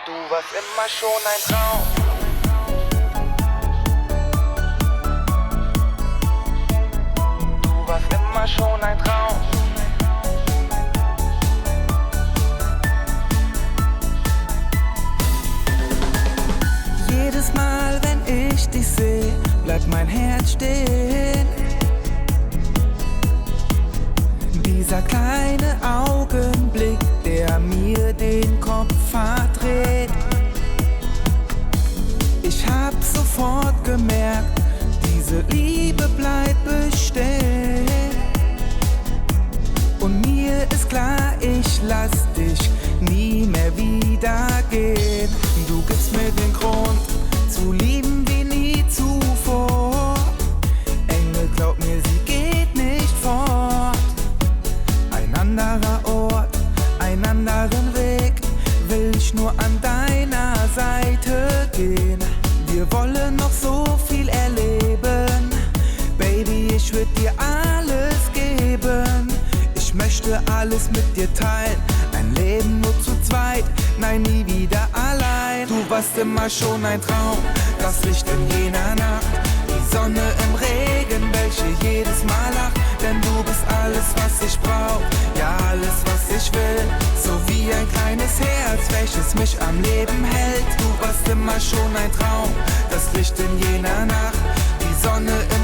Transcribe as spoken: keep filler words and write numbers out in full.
Du warst immer schon ein Traum. Du warst immer schon ein Traum. Jedes Mal, wenn ich dich sehe, bleibt mein Herz stehen. Dieser kleine Augenblick, der mir den Kopf verdreht. Ich hab sofort gemerkt, diese Liebe bleibt bestehen. Und mir ist klar, ich lass dich nie mehr wieder gehen. Du gibst mir den Grund zu lieben wie nie zuvor. Engel, glaub mir, sie geht nicht fort. Ein anderer Ort, einen anderen Weg, will ich nur an deiner Seite gehen. Wir wollen noch so viel erleben. Baby, ich würd dir alles geben. Ich möchte alles mit dir teilen. Ein Leben nur zu zweit, nein, nie wieder allein. Du warst immer schon ein Traum, das Licht in jener Nacht. Die Sonne im Regen, welche jedes Mal lacht. Denn du bist alles, was ich brauch, ja, alles, was ich will. So wie ein kleines Herz, welches mich am Leben hält. Du warst immer schon ein Traum, das Licht in jener Nacht. Die Sonne im